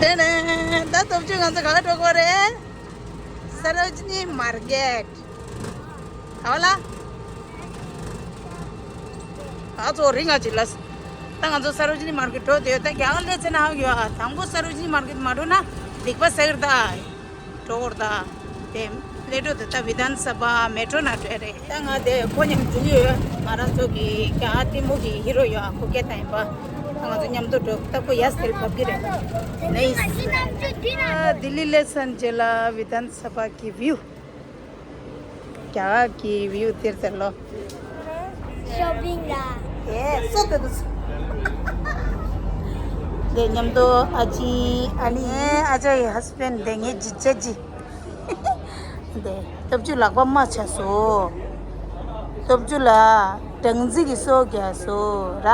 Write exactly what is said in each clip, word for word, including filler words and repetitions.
དེ་ནས་ད་སྟོབས་ཆུ་ང་ཚོ་ག་ལ་འགྲོ་དགོས་རེད། སརོ་ཇི་ནི་མར་ཀེཊ། ག་བ་ལ། ཨ་ཚོ་རིང་ང་ཅིག་ལ། ད་ང་ཚོ་སརོ་ཇི་ནི་མར་ཀེཊ་འགྲོ་དེ་ཡོད། ད་རྒྱ་གར་སླེབས་ཚེ་ན་ཧ་གོ་ཡོད། ཨ་དང་པོ་སརོ་ཇི་ནི་མར་ཀེཊ་མ་འགྲོ་ན་སྡིག་པ་བསགས་ཀྱི་རེད་ད། འགྲོ་དགོས་རེད་ད། དེ་སླེབས་འགྲོ་དེ་ད་བི་དྷན་ས་བྷ་མེ་ཊོ་ནང་འགྲོ་ཡ་རེད། ད་ང་དེ་ཁོ་མཉམ་འགྲོ་གི་ཡོད། ང་རང་ཚོ་གི་རྒྱ་གར་ལྟད་མོ་གི་ཧི་རོ་ཡོད། ཨ་ཁོ་སྐད་བཏང་ཡིན་པ། ད་ང་ཚོ་མཉམ་དུ་འགྲོ། ད་ཁོ་ཡར་སེལ་བབས་ཀྱི་རེད། ནའིས། ལྡི་ལི་སླེབས་ཚར་རྗེས་ལ་བི་དྷན་ས་བྷ་གི་བིའུ། རྒྱ་གར་གྱི་བིའུ་དེར་ཟེར་ལོ། ཤོ་པིང་ལ། ཨེ་སོ་དེ་དུ། དེ་མཉམ་དུ་ཨ་ཅི་ཨ་ནི་ཨ་ཅག་གི་ཧ་སི་བྷེན་དེ་ངའི་ཇི་ཅེ་ཇི། དེ་སྟོབས་ཆུ་ལག་པ་རྨ་ཆགས་སོང་། སྟོབས་ཆུ་ལ་སྦྲང་རྩི་གི་སོ་རྒྱག་སོང་ར།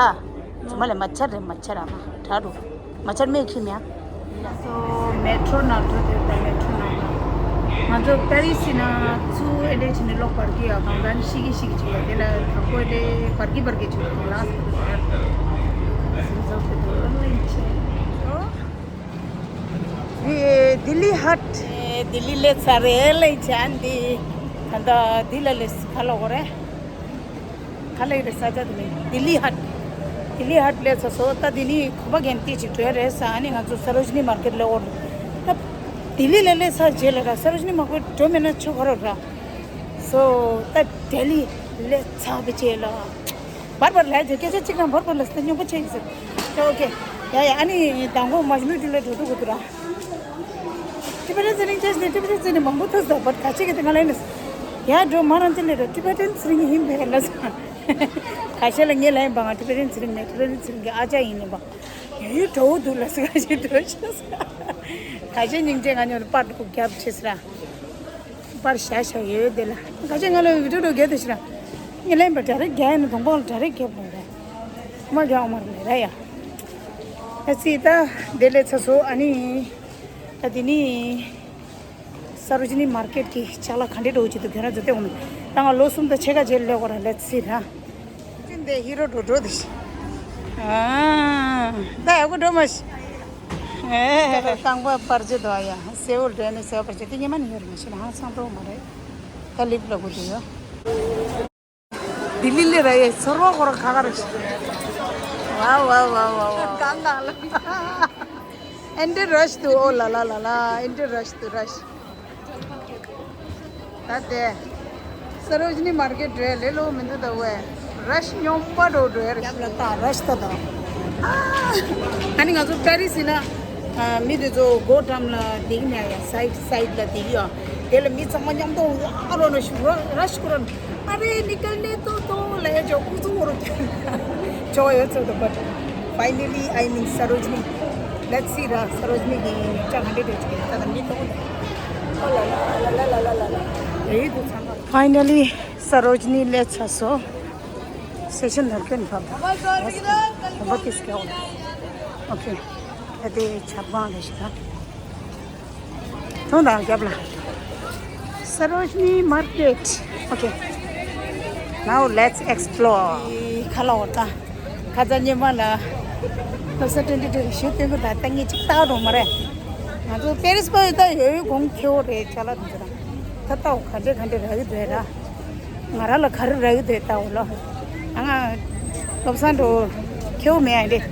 ཇི་མ་ལས་མ་ཆར་རེད། མ་ཆར་ར་མ་དྲག་འགྲོ། མ་ཆར་མེད་ཁྱིམ་ཡ། སོ་མེ་ཊོ་ནང་འགྲོ་དེ་ད་མེ་ཊོ་ནང་། ང་ཚོ་པེ་རི་སི་ནང་ཚུར་ཨེ་འདྲས་བྱས་ནས་ལོག་བར་གི་ཡ་གང་གང་ཤི་གི་ཤི་གི་བྱེད་ཡ། དེ་ལ་དང་པོ་ཨེ་འདྲས་བར་གི་བར་གི་བྱེད་ཡ་ལ། སེམས་ཚོགས་དེ་དུ་ཨོན་ལན་བྱས། ལྡི་ལི་ཧཊ། ལྡི་ལི་སླེབས་ཚར་རེད། ཨོན་ལན་བྱས་འདི། ད་ལྟ་འདི་ལ་སླེབས་ག་ལ་འོ་རེད། ག་ལེ་རེད་ས་ཆ་དེ་ནི་ལྡི་ལི་ཧཊ། ལྡི་ལི་ཧཊ་སླེབས་ཚར་སོང་། ད་འདི་ནི་གོམ་པ་གན་ཏི་ཅིག་འགྲོ་ཡ་རེད་ས། ཨ་ནི་ང་ཚོ་སར་རོ་ཇི་ནི་མར་ཀེཊ་ལ་འོར། ད་ལྡི་ལི་ལ་སླེབས་ཚར་རྗེས་ལ་ར་སར་རོ་ཇི་ནི་མར་ཀེཊ་འགྲོ་མེད་ན་ཆོ་ག་རོ་ར། སོ་ད་ལྡི་ལི་སླེབས་ཚར་བའི་རྗེས་ལ། བར་བར་ལ་ཡ་སྐད་ཆ་གཅིག་དང་བར་བར་ལ་སྙོམས་པོ་ཆེ་ཡིན་ཟེར། ཨོ་ཀེ། ཡ་ཡ། ཨ་ནི་དང་པོ་མཇུག་མའི་དུས་ལ་འགྲོ་འགྲོ་དགོས་འདུག་ར། ཊི་བེ་ཊན་ཚེ་རིང་ཅེས་ནི་ཊི་བེ་ཊན་ཚེ་རིང་མང་པོ་ཐོས་ད་བར་ག་ཅིག་གི་དེ་ང་ལ་ཡིན་ཡ་འགྲོ་མ་རང་ཅི་ལས་ར་ཊི་བེ་ཊན་ཚེ་རིང་ཡིན་པས་ལ་ས། ཁ་ཤས་ལ་ངས་ལ་ཡིན་པ་ང་ཊི་བེ་ཊན་ཚེ་རིང་མེད། ཊི་བེ་ཊན་ཚེ་རིང་གི་ཨ་ཅག་ཡིན་ལ་པ། ཡ་ཡུལ་འདྲ་བོ་འདུག་ལ་ས་ཁ་ཤས་འགྲོ་ཤེས་ས། ཁ་ཤས་སྙིང་རྗེ་ང་ཉོ་པར་རྒྱབ་ཆེ་ས་ར། པར་བཞག་བཞག་ཡོད་དེ་ལ། ག་ཅི་ང་ལ་བི་ཌིའོ་རྒྱབ་དེ་ཤི་ར། ངས་ལན་པ་ཌའི་རེག་རྒྱག་ཡིན་ན་གདོང་པ་ལ་ཌའི་རེག་རྒྱབ་ལ་རེད། མ་རྒྱག་མ་རེད་ར་ཡ། ད་ཚིག་ད་དེ་ལས་ཚ་སོ་ཨ་ནི། ད་དེ་ནི། སར་རོ་ཇི་ནི་མར་ཀེཊ་གི་ཅ་ལག་ག་འདྲས་འགྲོ་གི་འདུག་ཁྱོད་རང་ཚོ་ལྟ་འོང་མེད། ད་ང་ལོ་གསུམ་དང་ཕྱེད་ཀ་རྗེས་ལ་སླེབས་ཀྱི་ར། ལེཊ་སི་ར། ཅི་འདི་ཧི་རོ་འགྲོ་འགྲོ་དེ་ཤི། ཨ། ད་ཡག་པོ་འགྲོ་མ་ཤི། ཨེ། རྐང་པ་པར་ཆས་དོ་ཡ། སེའུ་འདྲེན་ནས་སེའུ་པར་ཆས་དེ་ཉི་མ་ནས་ཡོད་རེད་མ་ཤི་ན་ཧང་སང་འགྲོ་མ་རེད། ད་ལིབ་ལ་གོ་དེ་ཡོད། ལྡི་ལི་ལ་ར་ཡ་ཚོར་བ་ཁོ་ར་ཁ་ཁ་རེད་ཤི། ཝའོ་ཝའོ་ཝའོ་ཝའོ་ཝའོ། གང་གང་ལ། ཨེ་འདྲ་རཤ་འདུག་ཨོ་ལ་ལ་ལ་ལ། ཨེ་འདྲ་རཤ་འདུག་རཤ། ད་དེ། སར་རོ་ཇི་ནི་མར་ཀེཊ་འགྲོ་ཡ་ལས་སླ་པོ་མི་འདུག་ད་ཝེ། རཤ་སྙོམས་པ་འགྲོ་འགྲོ་ཡ་རེད། རྒྱབ་ལ་ད་རཤ་ད་ད། ཨ་ནི་ང་ཚོ་པེ་རི་སི་ན། ཨ། མི་དེ་ཚོ་སྒོ་འགྲམ་ལ་བསྡད་ཀྱི་མེད་ཡ། སའིཌ་སའིཌ་ལ་བསྡད་ཀྱི་ཡོད། དེ་ལ་མི་ཚང་མ་མཉམ་དུ་ཝ་རོ་ན་ཤུ་ར་རཤ་ཁུ་ར་ན། ཨ་རེ་ནི་ཀལ་ནེ་ཏོ་ཏོ་ལ་ཡ་ཅོ་ཀུ་ཚུ་ཧོ་རོ་ཀྱ། ཅོ་ཡོད་ཚོད་དོ། But finally I mean Sarojini. Let's see ར། སར་རོ་ཇི་ནི་གི་ཅ་ག་འདྲས་འདྲས་ཅིག་ད་ད་མི་ཏོ་ཏོ། ཨོ་ལ་ལ་ལ་ལ་ལ་ལ་ལ། ཡ་ཡི་དུ་ཚང་མ། Finally སར་རོ་ཇི་ནི་སླེབས་ཚར་སོང་། སེ་ཤན་ནར་ཀེན་ཕབ། ཨོ་ཁེ། ད་དེ་ཆབ་འབངས་རེ་ཞིག་ད། ཐོང་དང་རྒྱབ་ལ། Sarojini Market. Okay. Now let's explore. ཁ་ལ་འོར་ད། ཁ་ཚ་ཉི་མ་ལ། ལོ་ས་ཏྲེན་ཏྲེ་ཞུ་སྟོན་གི་ད་ལྟ་ངས་ཅིག་ལྟ་རོགས་མ་རེད། ང་ཚོ་པེ་རི་སི་པ་ཡོད་ད་ཡོད་ཡོད་གོང་ཁེ་བོ་རེད་ཅ་ལག་དེ་ཚོ་ར། ད་ལྟ་ག་འདྲས་ག་འདྲས་རག་གི་འདུག་ར། ང་རང་ལ་ག་རེ་རག་གི་འདུག་ལྟ་འོ་ལོ། ཨ་ང་། བློ་བཟང་འགྲོ། ཁེའུ་མེད་ཨ་འདྲེ།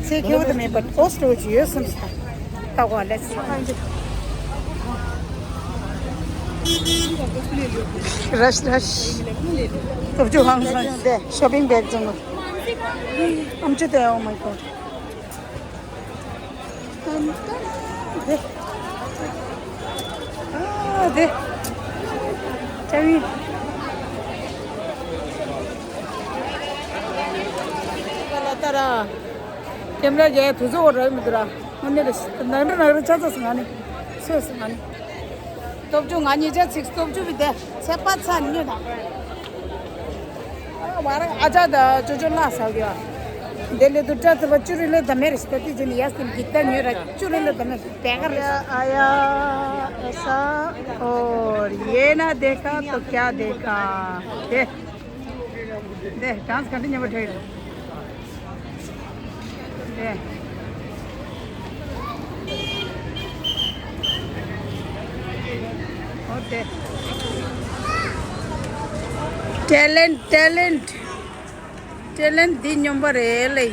ཚེ་ཁེའུ་དུ་མེད་པ་ཨོ་སི་ཏྲོ་ཅི་ཡོད་སམ་སི་ད། ལྟ་བ་ལེ་སི། རཤ་རཤ། སྟོབས་ཆུ་ཧང་སང་། ཤོ་པིང་བེག་བཙོང་གི། ཨམ་ཆུ་དེ། Oh my God. ཏན་ཏན། དེ། ཨ་དེ། ཅ་བི། ལ་ལ་ད་ར། ཀེམ་ར་རྒྱག་དུས་ཚོད་འོ་ར་མི་འདུག་ར། ཨ་ནི་རེ་ནང་རེ་ནང་རེ་ཆ་ཚ་སི་ང་ནི། སོས་སི་ང་ནི། སྟོབས་ཆུ་ང་གཉིས་ཆ་ཚིག་སྟོབས་ཆུ་བི་དེ་ཚེ་པ་ཚ་ཉོས་དང་། ཨ་བ་ར་ཨ་ཅག་ད་ཅོ་ཅོ་ལ་ས་གི་ཡ། དེ་ལས་དུ་ཏྲ་ཚེ་པ་ཅུ་རི་ལེ་ད་མེ་རེ་སྟ་ཏི་ཇི་ནི་ཡ་སྟིམ་གི་ད་ཉོས་ར་ཅུ་རི་ལེ་ད་མེ་རེ་དེ་ག་རེ། आया ऐसा और ये ना देखा तो क्या देखा. དེ། དེ་ཌན་སི་ག་འདྲ་ཉམས་པ་འཕྲད་ཡོད། དེ། ཊེ་ལེན་ཊེ་ལེན་ཊེ་ལེན་འདི་སྨྱོན་པ་རེད་ལེ།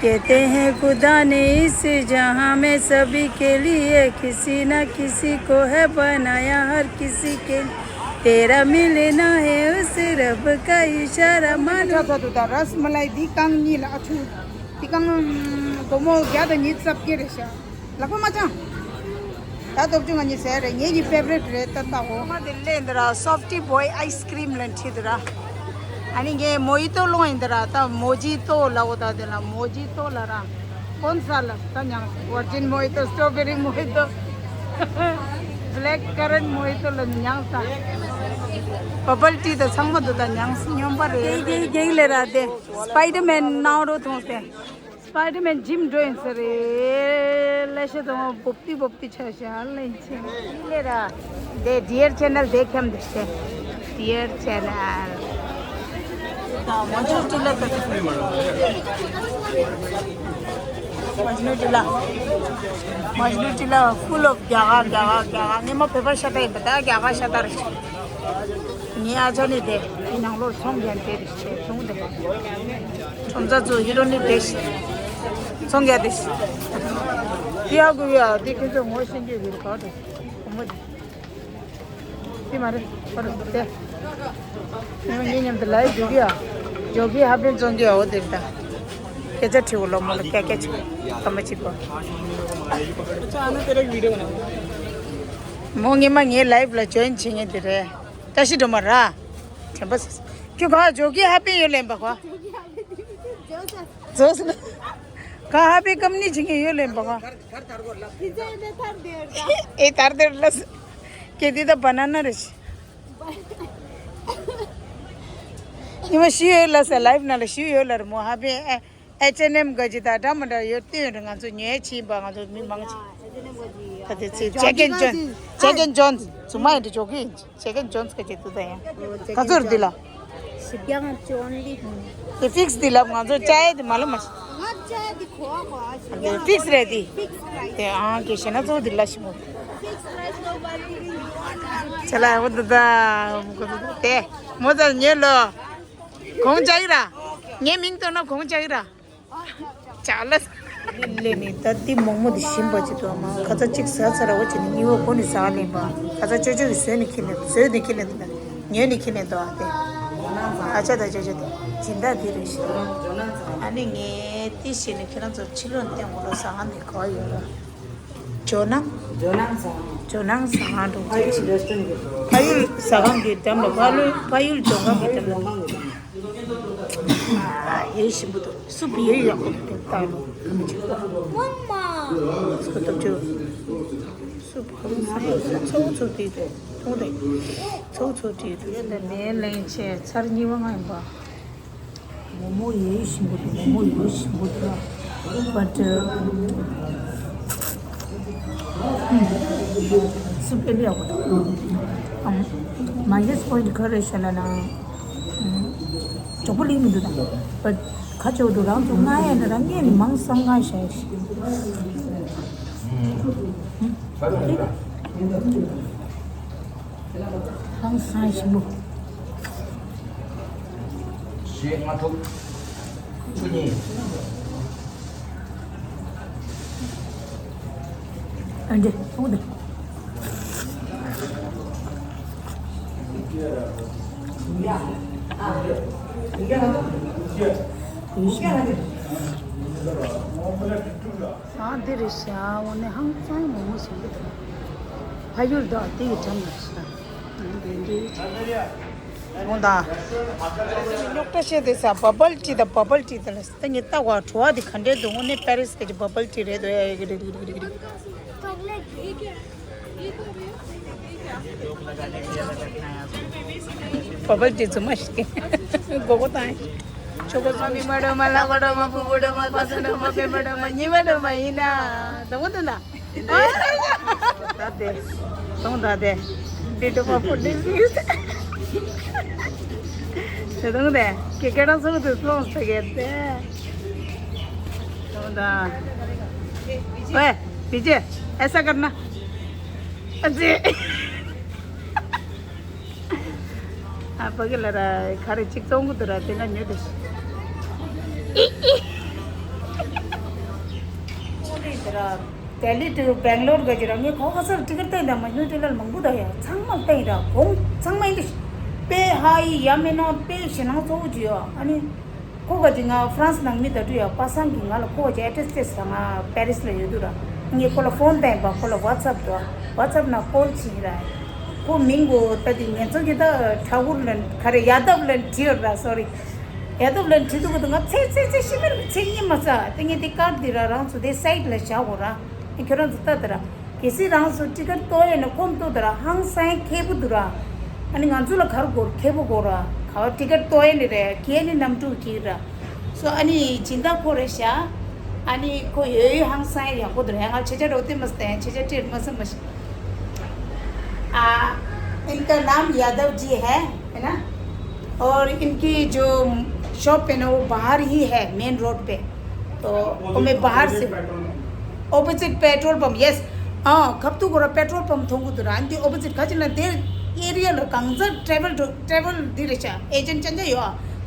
कहते हैं खुदा ने इस जहां में सभी के लिए किसी ना किसी को है बनाया, हर किसी के लिए तेरा मिलना है उस रब का इशारा मानो। ད་ད་ད་ད་ར་སི་མ་ལའི་འདི་རྐང་གཉིས་ལ་ཨ་ཆུ་འདི་རྐང་སྒོར་མོ་བརྒྱ་དང་ཉི་ཤུ་རྩ་བརྒྱད་རེད་ཤག་ལག་པ་མ་འཆང་། ད་སྟོབས་ཆུང་ང་གཉིས་ཟས་རེད། ངེད་ཀྱི་ཕེ་ཝ་རིཊ་རེད་ད་ལྟ་འོ། མ་དེ་ལས་འདི་ར་སོབ་ཊི་བོའི་ཨའི་སི་ཀྲིམ་ལ་ཁྲིད་འདི་ར། ཨ་ནི་ངས་མོ་ཡི་ཏོ་སློང་ཡིན་འདི་ར། ད་མོ་ཇི་ཏོ་ལ་འོ། ད་དེ་ལ་མོ་ཇི་ཏོ་ལ་ར་ཀོན་ས་ལ་ད་མྱངས། ཝར་ཇིན་མོ་ཡི་ཏོ། སི་ཊོ་བེ་རི་མོ་ཡི་ཏོ། བྷེ་ལེག་ཀ་རན་མོ་ཡི་ཏོ་ལ་མྱངས་ས། བ་བལ་ཊི་ད་ཚང་མ་འདུག་ད་མྱངས་སྨྱོན་པ་རེད། རྒྱག་རྒྱག་ལས་ར་དེ་སི་པའི་ཌར་མེན་ནང་རོ་མཐོང་སྟེ། སི་པའི་ཌར་མེན་ཇིམ་འགྲོ་ཡིན་ས་རེད། ལས་བྱེད་དང་བོབ་ཏི་བོབ་ཏི་ཆ་ཤ་ལེན་ཆེ་ལེ་ར། དེ་ཌི་ཡར་ཆེ་ནལ་དེ་ཁྱམ་དེ་ཤེ། ཌི་ཡར་ཆེ་ནལ། མོ་ཇུ་ཊི་ལ་ད། མོ་ཇུ་ཊི་ལ། མོ་ཇུ་ཊི་ལ་ཕུལ་ཨོཕ་རྒྱ་གར་རྒྱ་གར་རྒྱ་གར། ངས་མ་བོད་པ་ཤ་སྟག་ཡིན་པ་ད་རྒྱ་གར་ཤ་སྟག་རེད། ངའི་ཨ་ཅག་ནི་དེ་དེ་ནང་ལོགས་ཚོང་རྒྱག་དེ་རེད་ཤེས་བྱུང་དེ། ཁྲོམ་ཚ་ཚོ་ཧི་རོ་ནི་དེ་ཤེས། ཚོང་རྒྱག་དེ་ཤེས། དེ་ཡག་གི་ཡ་དེ་ཁྱོད་ཚོ་ངོ་ཤེས་ཀྱི་ཡོད་ག་དེ། བུ་མོ་དེ། དེ་མ་རེད་པར་དེ། ངས་ངའི་མཉམ་དུ་ལའི་འཇོག་གི་ཡ། འཇོག་གི་ཧ་པན་བཙོང་གི་ཡ་འོ་དེ་རེད་ད། སྐད་ཆ་དྲིས་འོ་ལོ་མོ་ལ་སྐད་སྐད་ཆ་ག་མ་བྱེད་པ། ཨ་ནི་དེ་རེད་བི་ཌི་ཡོ་ན། མོ་ངེད་མ་ངའི་ལའིབ་ལ་ཇོ་ཡིན་བྱེད་ངེས་དེ་རེད། བཀྲ་ཤིས་སྒྲོལ་མ་ར། དྲན་པ་ཟེར། ཁྱོད་ག་ཇོ་གི་ཧ་པན་ཡོད་ལེན་པ་ག་ཇོ་ཟེར། ག་ཧ་པན་ཀམ་ནི་བྱེད་ངེས་ཡོད་ལེན་པ་ག་ཨེ་དར་དེར་ལ་སི། ཀེ་དི་ད་བ་ན་ན་རེ་ཤི། ཉི་མ་ཤི་ཡོད་ལ་སི་ལའིབ་ན་ལ་ཤི་ཡོད་ལ་ར་མོ་ཧ་པན་ཨེ། ཨེཆ་ཨེན་ཨེམ་ག་ཅི་དང་འདྲ་མི་འདྲ་ཡོད་དེ་ཡོད་རེད། ང་ཚོ་ཉོས་ཕྱིན་པ་ང་ཚོ་མི་མང་ཆེ། ད་དེ་ཚེ་ཇེ་ཀེན་ཇོན། ཇེ་ཀེན་ཇོན་ཛུ་མ་ཡིན་དུ་ཇོ་གི་ཡིན། ཇེ་ཀེན་ཇོན་ག་ཅི་དུ་ད་ཡང་ག་ཚོད་འདི་ལ། ཞིབ་རྒྱང་ཅོན་ལི། དེ་ཕིག་སི་འདི་ལ་ང་ཚོ་ཅ་ཡ་དེ་མ་ལ་མ་ཤི། ང་ཅ་ཡ་དེ་གོ་བ་གོ་བ་ཞིབ་རྒྱང་། ཕིག་སི་རེད་དེ། ཕིག་སི་རེད། དེ་ཨང་གི་ཤེ་ན་ཚོ་འདི་ལ་ཤི་མོ། ཕིག་སི་རེད་ལོ་བ་ལི་རི། ཅ་ལ་འོ་དུ་ད་མོ་གོ་དུ་དེ་མོ་ད་ཉེ་ལོ། གོང་ཅ་ཡི་ར། ངའི་མིང་བཏོན་ན་གོང་ཅ་ཡི་ར། ཅག་ལ། ལེ་ནི་ད་ཏི་མོག་མོ་དེ་ཞིམ་པ་ཅིག་ཏུ་མ་ཁ་ཚ་གཅིག་ཟ་ཚ་ར་བ་ཅིག་ནི་གཉིས་པ་གོ་ནི་ཟ་ལེན་པ། ཁ་ཚ་ཅོ་ཅོ་གི་ཟོས་ནི་ཁྱི་ནི་ཟོས་ནི་ཁྱི་ནི་དེ་ན་ཉོས་ནི་ཁྱི་ནི་དོ་ཨ་དེ། ཨ་ཅག་དང་ཅོ་ཅོ་དེ་སྦྱིན་བདག་དེ་རེད་ཤི། ཨ་ནི་ངས་ཏི་ཞིག་ནི་ཁྱེད་རང་ཚོར་ཕྱི་ལོགས་བསྟན་དགོས་ལོ་ཟ་ཧ་ནི་གོ་ཡོད་ར། ཇོ་ནང་། ཇོ་ནང་ཟ་ཁང་། ཇོ་ནང་ཟ་ཁང་འགྲོ་ཅེས་ཆེ། ཕ་ཡུལ་ཟ་ཁང་གི་འགྲམ་ལ་ཕ་ཡུལ་ཕ་ཡུལ་ཇོ་ཁང་གི་འགྲམ་ལ། ཨ་ཡེ་ཞིམ་པོ་འདུག་སུབ་ཡེ་ཡག་པོ་འདུག་ད་ལོ། མང་མ། སུབ་ཏོག་ཅོ། སུབ་ཚོགས་ཚོགས་དེ་འདུག་མཐོང་དེ། ཚོགས་ཚོགས་དེ་འདུག་ཡོད་ལ་ནས་ལེན་ཆེ་ཚར་གཉིས་པ་ང་ཡིན་པ། མོག་མོག་ཡོད་ཞིམ་པོ་འདུག་མོག་མོག་ཡོད་ཞིམ་པོ་འདུག But uh, སུ་དཔེ་ལེགས་པོ་འདུག་ཨམ། My just point ག་རེ་བཤད་ལ་ན། ཨམ། གྲོགས་པོ་ལེགས་མི་འདུག་ད། But ཁ་ཆེ་བོ་འདུག་རང་ཚོ་ང་ཡ་ན་རང་ངས་ནི་མང་སང་ང་ཤ་ཤི། ཧང་སང་ཞིམ་པོ། ཞེས་ལྔ་ཐུབ། བཅུ་གཉིས། ཨ་འདྲེ་ཐུག་འདི། ཨ་འདི་རེད་ཤག་འོ་ནི་ཧང་སང་མོག་མོག་ཞིམ་པོ་འདུག་ཕ་ཡུལ་དུ་དེ་ཡི་འགྲམ་ལ་ཤག་འདི་འདི། འོ་ད། རྙོག་དྲ་བཤད་དེ་ས་བ་བལ་ཊི་དང་བ་བལ་ཊི་དང་ལ་ད་ངས་ལྟ་བ་བྲོ་བ་འདི་ག་འདྲས་འདུག་དངོས་གནས་པེ་རི་སི་གི་བ་བལ་ཊི་རེད་འདུག་ཡ་ཡ་གི་རིག་རིག་རིག་རིག་བ་བལ་ཊི་རྫུན་མ་ཞིག་མགོ་སྐོར་བཏང་ཡ། ཆོ་ག་ཚོ་མི་མ་འགྲོ་མ་ལ་གོ་འགྲོ་མ་བུ་བུ་འགྲོ་མ་ཕ་ས་འགྲོ་མ་པེ་མ་འགྲོ་མ་ཉི་མ་འགྲོ་མ་ཡིན་ན་དང་པོ་དུ་ན། ད་དེ། སོང་ད་དེ། འདི་དུ་མ་ཕུ་ལི་ཕིག་སི། དེ་དང་དེ། ཀེ་ཀེ་རང་སོང་དུ་སོང་ས་གེ་དེ། སོང་ད། ཨོའེ། བི་ཇེ། ऐसा करना। ཨ་ཙི། ཨ་ཕ་གི་ལ་ར་ག་རེ་ཅིག་བཙོང་གི་འདུག་ར། དེ་ང་ཉོས་ཏེ། ཨོ་ནི་དེ་ར། ལྡི་ལི་ཏུ་སྦེང་ལོར་ག་ཅི་ར། ངས་ཁོ་ཁ་སར་ཊི་ཀེཊ་བལྟས་ད། མ་ཉོ་ཊི་ཀེཊ་མང་པོ་ད་ཡ། ཚང་མ་བལྟས་ར། གོང་ཚང་མ་ཡིན་ཏེ། དཔེ་ཧ་ཡི་ཡ་མེད་ན་དཔེ་ཞེད་སྣང་གཙོ་བོ་ཅིག་ཡོད། ཨ་ནི། ཁོ་ག་ཅིག་ང་ཧྥ་རན་སི་ནང་མི་ད་དུ་ཡ་པ་སངས་ཀྱིས་ང་ལ་ཁོ་ག་ཅིག་ཨེ་ཌི་རེ་སི་སྟེར་ས། ང་པེ་རི་སི་ལ་ཡོད་དུས་ར། ངས་ཁོ་ལ་ཕོན་བཏང་པ། ཁོ་ལ་ཝ་ཊི་སེབ་འདུག་ཝ་ཊི་སེབ་ནང་ཀོལ་བྱས་ར། ཁོ་མིང་གོ་ད་དེ་ངན་ཚོ་གི་ད་ཐ་གུར་ལན་ག་རེ་ཡ་དབ་ལན་བྲིས་ཡོད་ར། སོ་རི། ཡ་དབ་ལན་བྲིས་འདུག་གི་འདུག་ང་ཚེ་ཚེ་ཚེ་ཤི་མེད་ཚེ་གཉིད་མ་ཚ། དེ་ངས་དེ་ཀར་དེ་ར་རང་ཚོ་དེ་སའིཊ་ལ་བཞག་གོ་ར། ཨེ་ཁྱོད་རང་ཚོ་ལྟ་དེ་ར། གལ་སྲིད་རང་ཚོ་ཊི་ཀེཊ་ཏོ་ཡས་ནས་ཁོམ་ཏོ་དེ་ར། ཧང་སང་ཁེ་པོ་འདུག་ར། ཨ་ནི་ང་ཚོ་ལ་ག་རེ་དགོས། ཁེ་པོ་དགོས་ར། ག་བ་ཊི་ཀེཊ་ཏོ་ཡས་ནས་རེད། ཁྱེད་ནི་གནམ་གྲུ་གི་ར། སོ་ཨ་ནི་སྦྱིན་བདག་ཁོ་རེད་ཤག་ཨ་ནི་ཁོ་ཡོད་ཡོད་ཧང་སང་ཡག་པོ་འདུག་ར། ང་ཆེ་ཆ་རོ་ཏེ་མ་སྟེ་ཆེ་ཆ་ཏེ་མ་སམ་མ་ཤི། आ, इनका नाम यादव जी है, है ना? और इनकी जो शॉप है ना, वो बाहर ही है, मेन रोड पे। तो वो मैं बाहर से, ऑपोजिट पेट्रोल पंप, यस। हाँ, खपतु को पेट्रोल पंप थोंगु दुरा। अंति ऑपोजिट खजना देर area low Kanjar travel, travel दिरेशा एजेंट चंजा यो।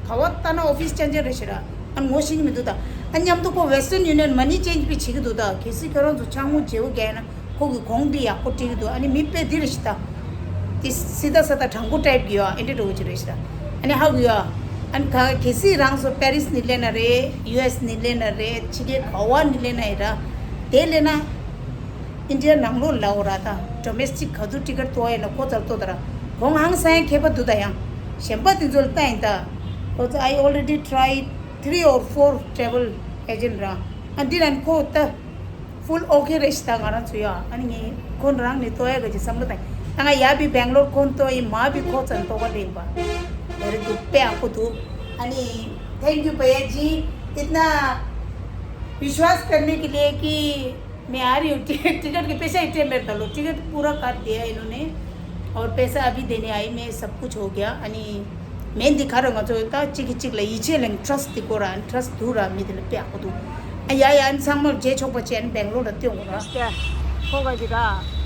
खवत तना ऑफिस चंजा रेशरा। अन मोशिंग में दुदा। अन यम तो को वेस्टर्न यूनियन मनी चेंज भी छिक दुदा। किसी करो तो छामू जेव गया ना। ཁོ་གི་གོང་འདི་ཡག་པོ་བྲིས་ཀྱི་འདུག་ཨ་ནི་མི་དཔེ་འདི་རེད་ཤི་ད། དེ་སི་ད་ས་ད་དྲང་པོ་ཊའིབ་གི་ཡོད། ཨེ་འདྲ་འགྲོ་གི་ཅི་རེད་ཤི་ད། ཨ་ནི་ཧ་གི་ཡོད། ཨ་ནི་ག་གལ་སྲིད་རང་ཚོ་པེ་རིས་ནས་སླེབས་ན་རེད། ཡུ་ཨེས་ནས་སླེབས་ན་རེད། ཕྱི་རྒྱལ་ག་བ་ནས་སླེབས་ན་ཡིན་ར། དེ་སླེབས་ན་ཨིན་ཌི་ཡ་ནང་ལོགས་ལ་འོ་ར། ད་ཌོ་མེ་སི་ཊིག་ག་དུས་ཊི་ཀེཊ་ཏོ་ཡས་ན་ཁོ་ཚར་ཏོ་ད་ར། གོང་ཧང་སང་ཁེ་པ་འདུག་ད་ཡང་། གཞན་པ་དེ་ཚོ་ལ་ལྟ་ཡིན་ད། ཁོ་ཚོ། I already tried three or four travel agent ར། ཨ་འདི་ར་ཁོ་ད། ཕུལ་ཨོ་ཁེ་རེད་ཤི་ད་ང་རང་ཚོ་ཡ། ཨ་ནི་ངས་ཁོ་རང་ནས་ཏོ་ཡ་ག་ཅིག་བསམ་བློ་བཏང་། ད་ང་ཡ་བི་སྦེང་ལོར་ཁོ་ཏོ་ཡིན། མ་བི་ཁོ་ཚན་ཏོ་ག་ལེན་པ་རེད་འདུག་དཔེ་ཡག་པོ་འདུག་ཨ་ནི། thank you भैया जी, इतना विश्वास करने के लिए कि मैं आ रही हूँ। टिकट के पैसा इतने मेरे डालो, टिकट पूरा काट दिया इन्होंने और पैसा अभी देने आई, मैं सब कुछ हो गया। अनी མེད་འདི་ག་རེ་ང་ཚོ་ད་གཅིག་གིས་གཅིག་ལ་ཡིད་ཆེས་ལེན། ཊྲ་སི་ཊི་འདི་སྐོར་ར། ཊྲ་སི་ཊི་འདུག་ར། མི་དེ་ལ་དཔེ་ཡག་པོ་འདུག་ཨ་ཡ་ཡ། ཨ་ནི་ཚང་མར་རྗེས་ཆོག་པ་བྱས་ནས་སྦེང་ལོར་ལ་སྟོན་དགོས་ར། ཁོ་ག་ཅི་ར།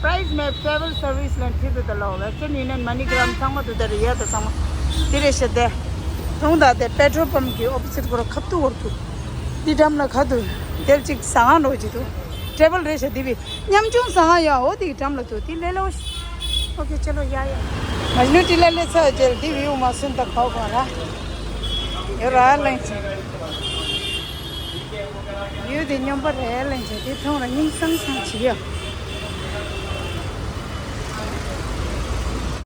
प्राइस में travel service ལ་འཁྲིད་དུ་ད་ལོ། Western Union, MoneyGram ཚང་མ་དུ་དེར་ཡོད་དོ། ཚང་མ་དེ་རེད་ཤི་དེ། ཐུང་ད་དེ་པེ་ཊོལ་པམ་གི་ཨོ་པོ་སི་ཊི་སྐོར་ཁབ་ཏུ་བོར་དུ། འདི་འགྲམ་ལ་ཁ་དུ་དེར་ཅིག་ཟ་ཁང་འགྲོ་ཅིག་འདུག་ཊེ་བལ་རེད་ཤི་དེ་བི། ཉམ་ཆུང་ཟ་ཁང་ཡ། འོ་དེ་གི་འགྲམ་ལ་འདུག་དེ་ལས་ལོ། ཨོ་ཁེ་ཆ་ལོ་ཡ་ཡ། མ་ནུ་ཏི་ལ་ལེ་ཚ་ཇེལ་དེ་བིའུ་མ་སུན་ད་ཁའོ་གོ་ར། ཡོ་ར་ལེན་ཆེ། ཡོ་དེ་སྙོམས་པ་རེ་ལེན་ཆེ། དེ་ཐོང་ར་སྙིང་སང་སང་ཆི་ཡ།